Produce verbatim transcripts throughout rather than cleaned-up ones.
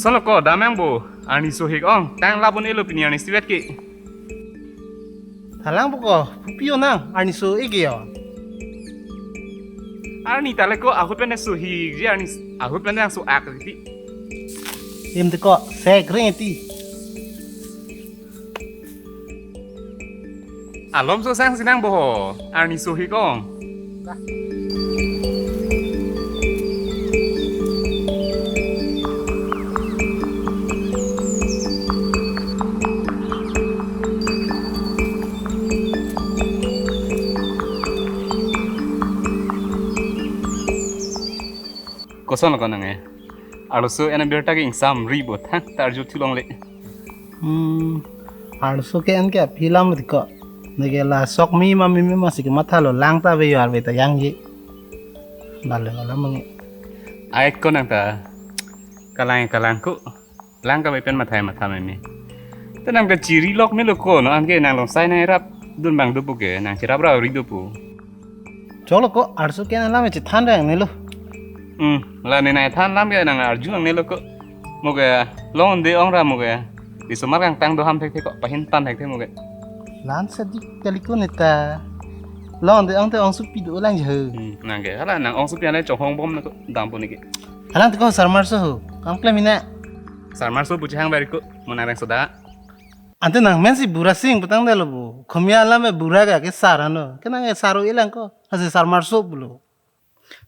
Solo ko, damnang bo, arni so hik ong, tang labun elo pini arni siwet ke. Thalang bo ko, pupi o nang, arni so ik yo. Arni tale ko, ahut pen so hik, je arni s-, ahut pen so ak ti. Im ti ko, sek ring ti. Alom so sang sinang bo ho, arni so hik ong. Koson lo ko nang e? Arloso ena birta ke ingsam ri bo thang ta arju thulongle. Hmm, arloso ke en ke aphi lam ri ko. Neke la sok mi ma mi mi ma si ke matha lo lang ta ve yo arve ta yang ye. Bale wala mangi. Ai ko nang ta. Kalang kalang ko. Lang kave pen mathai matha meme. Te nang kachiri lok me lo ko no anke nang longsai nang rap dun bang dopo ke nang chirap ra ri dopo. Cholo ko arloso ke nang lam chethan rang ne lo. Hmm, la ne nai than lam ke nang arju ang ne lo ko. Mo ke long de ong ra mo ke. Di somar kangtang do ham thek thek ko pahin tan thek thek mo ke. Lan sadik kali ko neta. Long de ong te ongsopi do lang je. Hmm, nang ke hala nang ongsopi ane chohong bom na ko dampo ne ke. Halang te ko sarmarso ho. Kam klem ina. Sarmarso puji hang bari ko, mo nang reng soda. Ante nang men si bura sing putang dalo bo. Khomia alam me bura ga ke sar ano. Ke nang e sar o ilang ko. Hasi sarmarso pulo.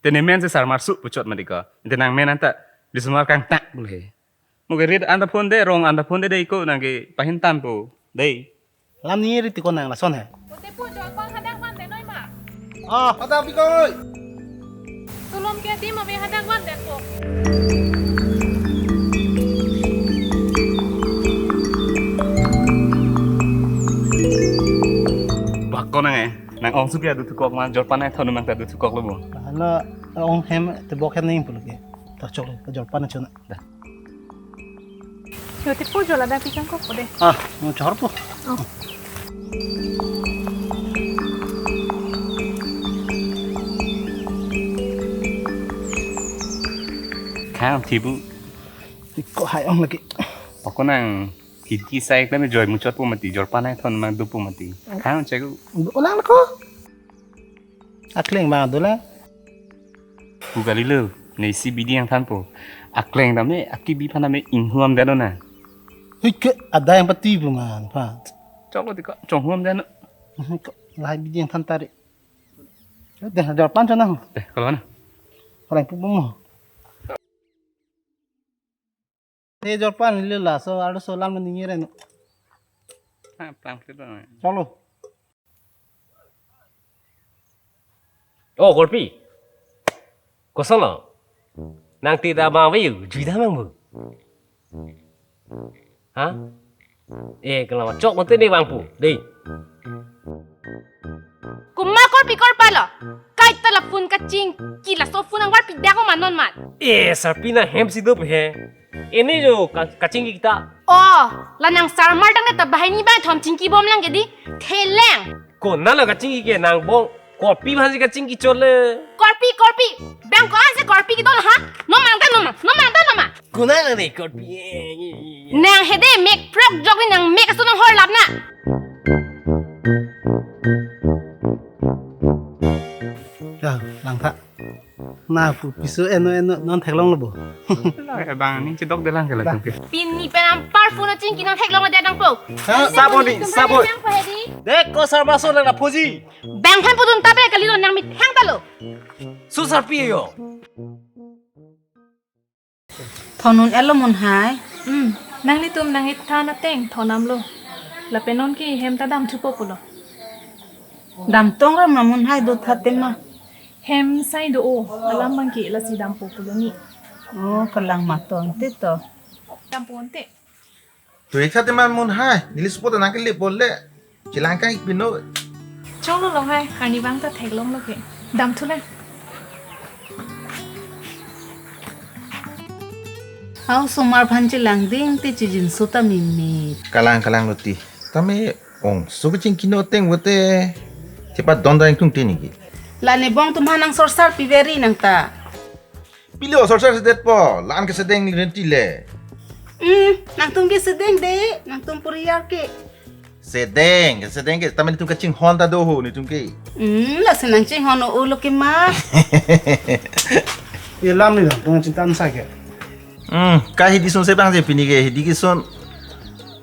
Te ne men si sarmarso puchot mati ko. Ante nang men anta di somar kangtang pulo he. Mo ke rit anta phone de rong anta phone de de ko nang ke pahin tan po. De. Lam ni ri ti ko nang lason he. Pute po jolpon hadak van de noi ma. Ah, hadak pi koi. Tulom ke di ma me hadak van de po. Bak ko nang e. Nang ongsopi adu thukok ma jolpan e thonu mang ta adu thukok lo bo. Hala ong hem te bok hem ning pulo ke. Ta chok lo jolpan chona. Da. Yo te po jola da pi kangkok po de. Ah, mo chor po. Oh. Khang thibu. Ko hai ong lagi. Pako nang kiti sai kami joy muchot po mati, jolpan hai thon mang dupu mati. Khang chegu. Ulang ko. Akleng bang dola. Pu kali lo, ne si bidi yang thanpo. Akleng dam ne, aki bi phan dam ne, inghuam dano na. Hei ke, ada yang pati pu man, pa. Chok lo diko, chonghuam dano. Hei ke, lahai bidi yang than tari. Deh, jolpan chona. Deh, kalau mana? Orang pu mo. Te jolpan le laso arloso lam ningje reno. Ha, plang kli dong. Cholo. Oh, Korpi. Koson lo? Nang ti ta bang ve, jui ta bang bu. Ha? Eh, kalau chok mati ni bang pu, dei. Komat Korpi Korpa lo. Kaita la phone kachingki laso phone angwar pi dak ma non mat. Eh, sarpi nang hem si dop he. Ini jo ka-, kachingki kita. Oh, la nang sarmar dang ta bahai ni bang thom chingki bom lang ke di. Theleng. Kona la kachingki ke nang bong. Korpi bhang si kachingki chole. Korpi, Korpi. Bang ko-an si Korpi kedo ha? No mang ta no ma. No mang ta no ma. Kona la ne Korpi. Nang hede mek prok jok ni nang mek aso nang hor lap na. Ya, lang tha. Na pu piso eno eno non theklong lo bo. Lo ya bang, ning chedok de lang ke la tungke. Pini pen ampar phone chingki non theklong lo de nang po. Ha? Sabon ni, sabon. Bang pha di. Dek ko sarmaso nang na phoji. Bang phan pudun ta bre kali lo nang mit hang ta lo. Susar pi yo. Thonun elo munhai. Hmm, nanglitum nang-ik than ateng thonam lo. Lapen non ke hem ta dam thupo pulo. Dam tong ram na munhai do tha tema. Hem sai do o, alam bang ke lasi dampo pulo ni. Oh, kalang maton te to. Dampo ante. Tui tha tema munhai, neli support nang ke le bol le. Chelang kang ik pino. Cholo lo hai, arni bang ta theklong lo ke. Dam thu le. Hau somar phan chelang ding te chijinso ta mimi. Kalang kalang lo ti. Tame ongso kachingki no teng vote. Chepa don dang tung tini ki. La ne bong tum hanang sorsar pi veri nang ta. Pilo sorsar sedet po, lan ke sedeng ni renti le. Hmm, nangtum ke sedeng de, nangtum puriar ke. Sedeng, sedeng ke, tame netum kachinghon ta do ho, netum ke. Hmm, lasi nangchinghon o lo ke ma. Ye lam ni dong, tung chinta sa ke. Hmm, ka hidi sunse bang je pini ke, hidi ke sun.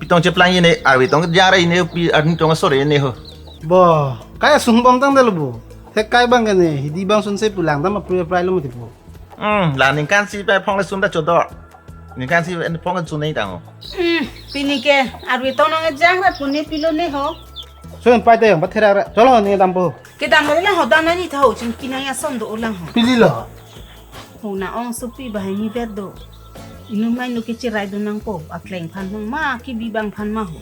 Pi tong cheplang ne, arve tong jara ne, pi arni tong sore ne ho. Bo, kaya sungbom tang dalo bo. Thek kai bang ke ne, hidi bang sunse pulang tama puri prai lo mati bo. Hmm, la ningkan si pe phong le sun ta chodor. Ningkan si en phong sun ne tang ho. Hmm, pini ke, arve tong nang jang ra puni pilo ne ho. So en pai te yang, ba thera ra. Cholo ne dampo. Kedam lo lang ho, dam nani tha ho, chingki nang ason do lang ho. Pili lo. Ho na ong sopi bahai ni ber do. Inut mai nu ke cherai do nangpo, akleng phan nang ma, kebi bang phan ma ho.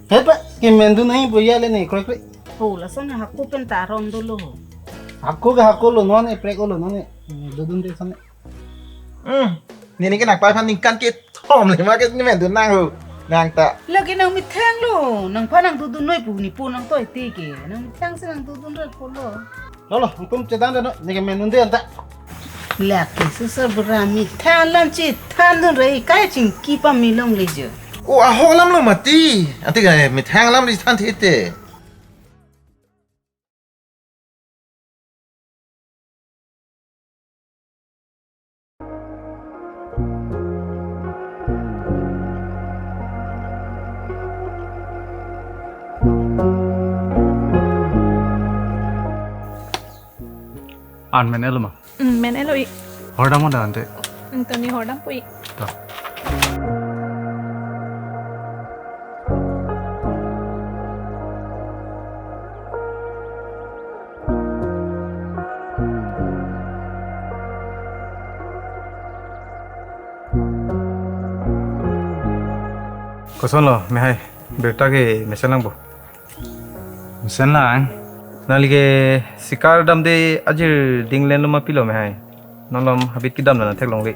He pa, kemen do nai po ya le ne, kroi kroi. Ho, lason na hako pen ta ron dolo ho. Hako ke hako lo non, eprek lo non, dodun de son. Hmm, nini ke nang pai phan ningkan kethom le ma ke nemen do nang ho. Nang ta. Lake nang methang lo, nangphan nang dodun noi pu ne po nang toi te ke. Nang methang si nang dodun roi po lo. Lo lo, nangtum chedan dano, ne kemen un de anta. Lake susar bura methang alam chethan dun roi, kai chingki pame longle jo. O ahok alam lo mati. Ante ke methang alam chethan the te. An men-et lo ma? Mm, men-et lo ik. Hordam mo da ante. Mm, to ne hordampo ik. To. Koson lo, mehai, birta ke mesen lang bo. Mesen lang. Nangli ke sikar damde ajir dinglen lo ma pilo mehai. Non malom habit kedam nang theklongle.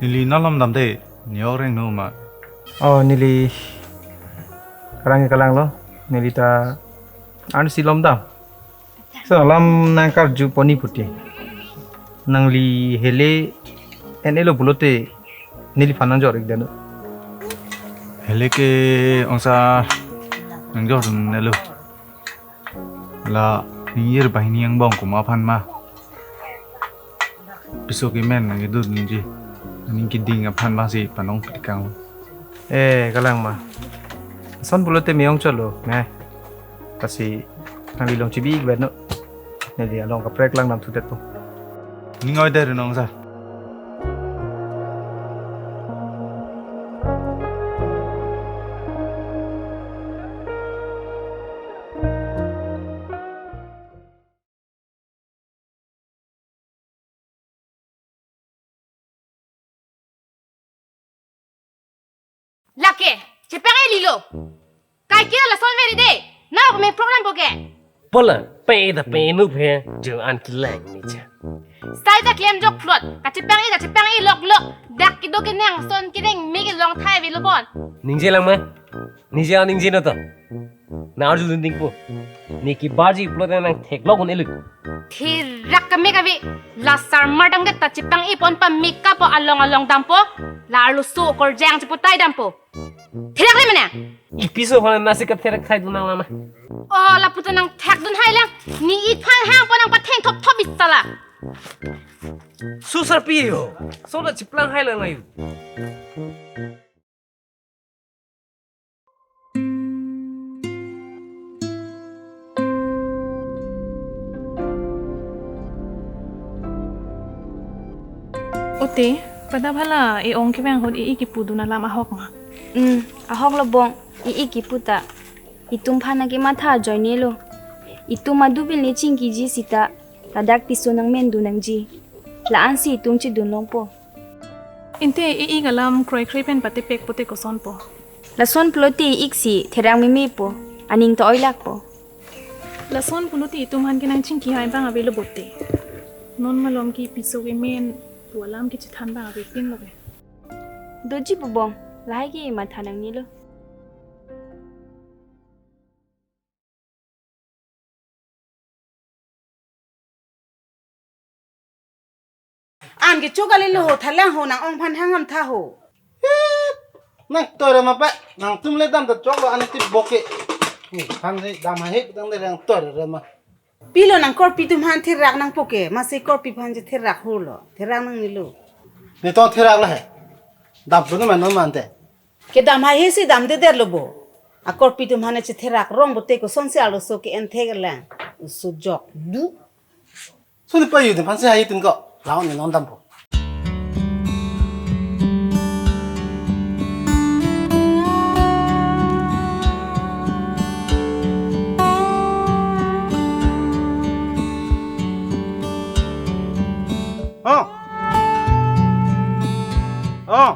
Neli non malom damde, ne-ok reng no ma. Oh, neli kalang kalang lo. Neli ta arnisi lom dam. So, alam nangkarju pon ni puti. Nangli hele en-et lo pulote neliphan nangjor-ik dano. Hele ke ongsa nangjor-un-elo. La ningjir banghini angbong komat aphan ma. Piso kemen nangkedodunji. Aning keding aphan ma si panong petikang. Eh, kalang ma. Ason pulote me-ong chotlo, me. Lasi nangli along chibi-ik vet non. Neli along kaprek lang nangthu det po. Ning oi det nong sa. Lake, chepang-e lilo. Kai kira lason veri de. Na me program po ke. Pola, pe da pe nu phe, jo an kelang ni cha. Sai ta klem jok plot, kachepang-e, kachepang-e lok lok. Dak kedo kenang son kereng me kelong thai velo bon. Ningje lang ma. Ningje, ningje no to. Nang arjudun dingpo. Ne kebarji plot nang theklok un-elo. Thirak keme kave. La sarmar dang det ta chepang-e pon pa meka po along along dampo. La arloso korjang cheputai dampo. Thirak le mene. Ipiso hona nasi ka thirak thai dunang lama. Oh, lapu ta nang thak dun hai lang. Ne iphan hang po nang patheng thop thop isala. Susar pi ho. So da chiplang hai lang ayu. Ote, pada bhala e-ong kevang ahut e-ik kipudun alam ahok ma? Hmm, ahok lo bong, e-ik kipu ta. Itum aphan nangkematha ajoine lo. Itum adu bil ne chingkiji sita, ladak piso nangmendun nangji. La-ansi itum chedun longpo. Ante e-ik alam kroikre pen patepek pote koson po. Lason pulote e-ik si therang meme po, aning ta oilak po. Lason pulote itum aphan ke nangchingki hai bang avelo bote. Non malom ke piso kemen pu alam kechethan bang avepin lo ke. Doji pu bong, lahai ke matha nangnelo. An kecho kali lo ho, thalang ho, nang ong aphan hang am tha ho. Nang toi ra ma pa, nangtum le dam ta choklo, anti boke. Ni phan si dam haihe tangte nang toi ra ma. Pilo nang korpi atum aphan therak nangpo ke, masi korpi aphan chetherak holo, therak nangnelo. Netum therak lahai. Dampo non ma non ma ante. Kedam haihe si damdedetlo bo. A korpi atum aphan chetherak rong pote kosonsi arloso ke-en theklang. Oso jok du. Suni pa yu atum aphan si haihe atum ko. Lang-o ne non dampo. Oh. Oh.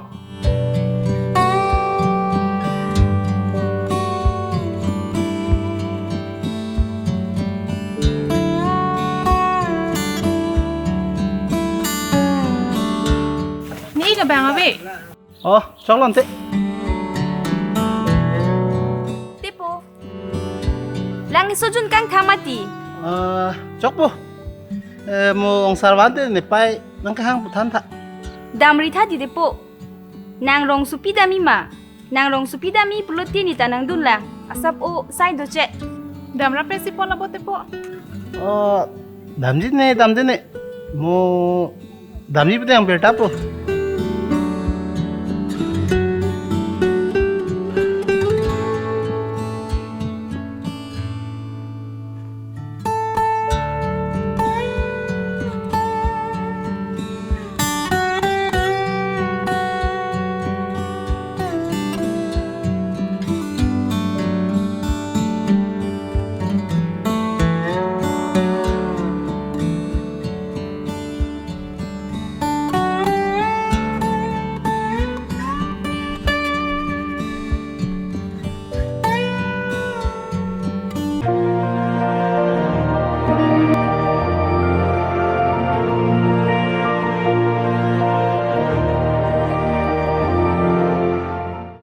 Ne kabang ave. Oh, choklo ante. Tepo. Lang iso jun kangtham mati. Ah, chokpo. Eh, mo ongsar vante ne pai nangkehang pu thantha. Damri tha di tepo. Nang rongsopi damji ma. Nang rongsopi damji pulote ne ta nangdunlang. Asap o sai doche. Damra pe si pon abo tepo. Oh, damji ne, damji ne. Mo damji pute yang berta po.